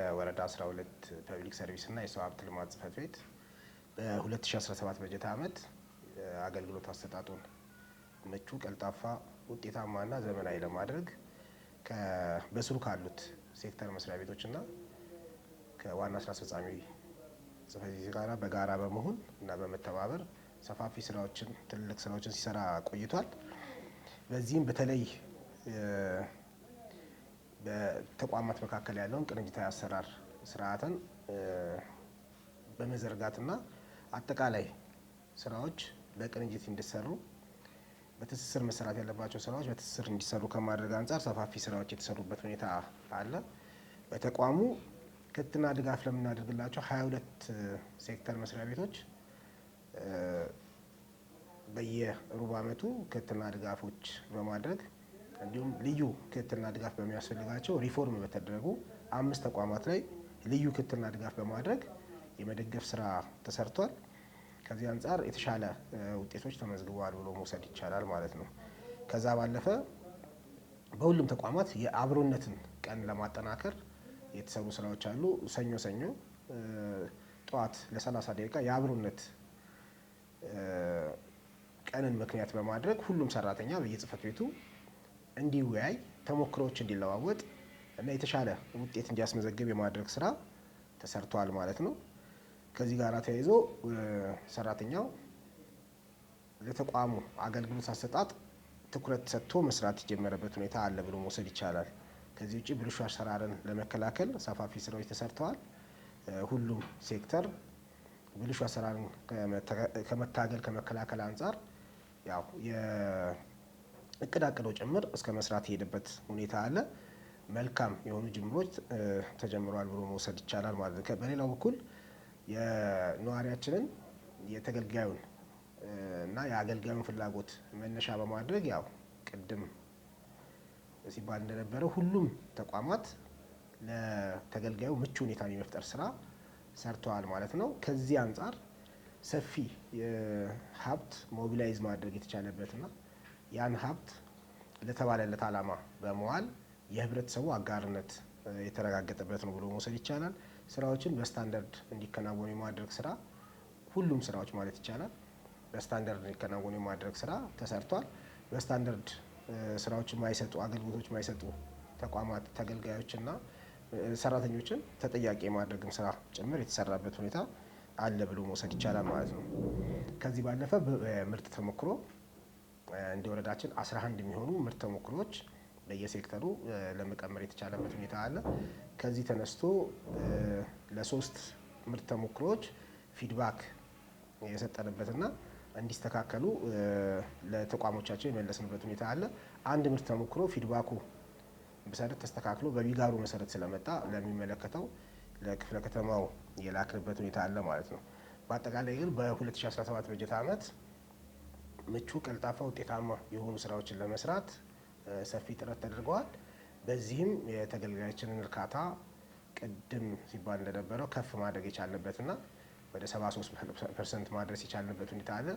የወረዳ 12 ፐብሊክ ሰርቪስ እና የሰው ሀብት ልማት ጽሕፈት ቤት በ2017 በጀት ዓመት አገልግሎት አሰጣጡን ምቹ፣ ቀልጣፋ፣ ውጤታማና ዘመናዊ ለማድረግ በስሩ ካሉት ሴክተር መስሪያ ቤቶችና ከዋና ስራ አስፈጻሚ ጽሕፈት ቤት ጋር በጋራ በመሆን እና በመተባበር ሰፋፊ ስራዎችን፣ ትልልቅ ስራዎችን ሲሰራ ቆይቷል። በዚህም በተለይ በተቋማት መካከል ያለውን ቅንጅታዊ አሰራር ስርዓትን በመዘርጋትና አጠቃላይ ስራዎች በቅንጅት እንዲሰሩ፣ በትስስር መሰራት ያለባቸው ስራዎች በትስስር እንዲሰሩ ከማድረግ አንጻር ሰፋፊ ስራዎች የተሰሩበት ሁኔታ አለ። በተቋሙ ክትትልና ድጋፍ ለምናደርግላቸው 22 ሴክተር መስሪያ ቤቶች በየሩብ ዓመቱ ክትትልና ድጋፎች በማድረግ፣ እንዲሁም ልዩ ክትትልና ድጋፍ በሚያስፈልጋቸው ሪፎርም በተደረጉ አምስት ተቋማት ላይ ልዩ ክትትልና ድጋፍ በማድረግ የመደገፍ ስራ ተሰርቷል። ከዚህ አንጻር የተሻለ ውጤቶች ተመዝግበዋል ብሎ መውሰድ ይቻላል ማለት ነው። ከዛ ባለፈ በሁሉም ተቋማት የአብሮነትን ቀን ለማጠናከር የተሰሩ ስራዎች አሉ። ሰኞ ሰኞ ጠዋት ለ30 ደቂቃ የአብሮነት ቀንን ምክንያት በማድረግ ሁሉም ሰራተኛ በየጽህፈት ቤቱ እንዲወያይ፣ ተሞክሮዎች እንዲለዋወጥ እና የተሻለ ውጤት እንዲያስመዘግብ የማድረግ ስራ ተሰርቷል ማለት ነው። ከዚህ ጋር ተያይዞ ሰራተኛው ለተቋሙ አገልግሎት አሰጣጥ ትኩረት ሰጥቶ መስራት የጀመረበት ሁኔታ አለ ብሎ መውሰድ ይቻላል። ከዚህ ውጭ ብልሹ አሰራርን ለመከላከል ሰፋፊ ስራዎች ተሰርተዋል። ሁሉም ሴክተር ብልሹ አሰራርን ከመታገል፣ ከመከላከል አንጻር ያው የእቅድ አቅዶ ጭምር እስከ መስራት የሄደበት ሁኔታ አለ። መልካም የሆኑ ጅምሮች ተጀምረዋል ብሎ መውሰድ ይቻላል ማለት ነው። በሌላው በኩል የነዋሪያችንን፣ የተገልጋዩን እና የአገልጋዩን ፍላጎት መነሻ በማድረግ ያው ቅድም ሲባል እንደነበረው ሁሉም ተቋማት ለተገልጋዩ ምቹ ሁኔታን የመፍጠር ስራ ሰርተዋል ማለት ነው። ከዚህ አንጻር ሰፊ ሀብት mobilize ማድረግ የተቻለበትና ያን ሀብት ለተባለለት ዓላማ በመዋል የህብረተሰቡ አጋርነት የተረጋገጠበት ነው ብሎ መውሰድ ይቻላል። ስራዎችን በስታንዳርድ እንዲከናወኑ የማድረግ ስራ፣ ሁሉም ስራዎች ማለት ይቻላል በስታንዳርድ እንዲከናወኑ የማድረግ ስራ ተሰርቷል። በስታንዳርድ ስራዎች የማይሰጡ፣ አገልግሎቶች የማይሰጡ ተቋማት፣ ተገልጋዮችና ሰራተኞችን ተጠያቂ የማድረግም ስራ ጭምር የተሰራበት ሁኔታ አለ ብሎ መውሰድ ይቻላል ማለት ነው። ከዚህ ባለፈ ምርጥ ተሞክሮ እንደ ወረዳችን 11 የሚሆኑ ምርጥ ተሞክሮዎች በየሴክተሩ ለመቀመር የተቻለበት ሁኔታ አለ። ከዚህ ተነስቶ ለሶስት ምርጥ ተሞክሮዎች feedback የሰጠንበትና እንዲስተካከሉ ለተቋሞቻቸው የመለስንበት ሁኔታ አለ። አንድ ምርጥ ተሞክሮ feedback ኡ መሰረት ተስተካክሎ በቢጋሩ መሰረት ስለመጣ ለሚመለከተው ለክፍለ ከተማው የላክንበት ሁኔታ አለ ማለት ነው። በአጠቃላይ ግን በ2017 በጀት ዓመት ምቹ፣ ቀልጣፋ፣ ውጤታማ የሆኑ ስራዎችን ለመስራት ሰፊ ጥረት ተደርገዋል። በዚህም የተገልጋያችንን እርካታ ቅድም ሲባል እንደነበረው ከፍ ማድረግ የቻልንበትና ወደ 73% ማድረስ የቻልንበት ሁኔታ አለ።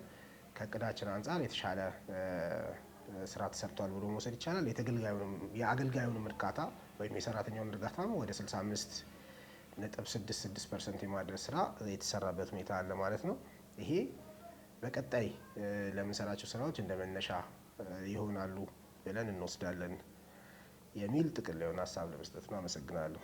ከእቅዳችን አንጻር የተሻለ ስራ ተሰርቷል ብሎ መውሰድ ይቻላል። የአገልጋዩንም እርካታ ወይም የሰራተኛውን እርካታ ወደ 65.66% የማድረስ ስራ የተሰራበት ሁኔታ አለ ማለት ነው። ይሄ በቀጣይ ለምንሰራቸው ስራዎች እንደ መነሻ ይሆናሉ ብለን እንወስዳለን የሚል ጥቅል የሆነ ሀሳብ ለመስጠት ነው። አመሰግናለሁ።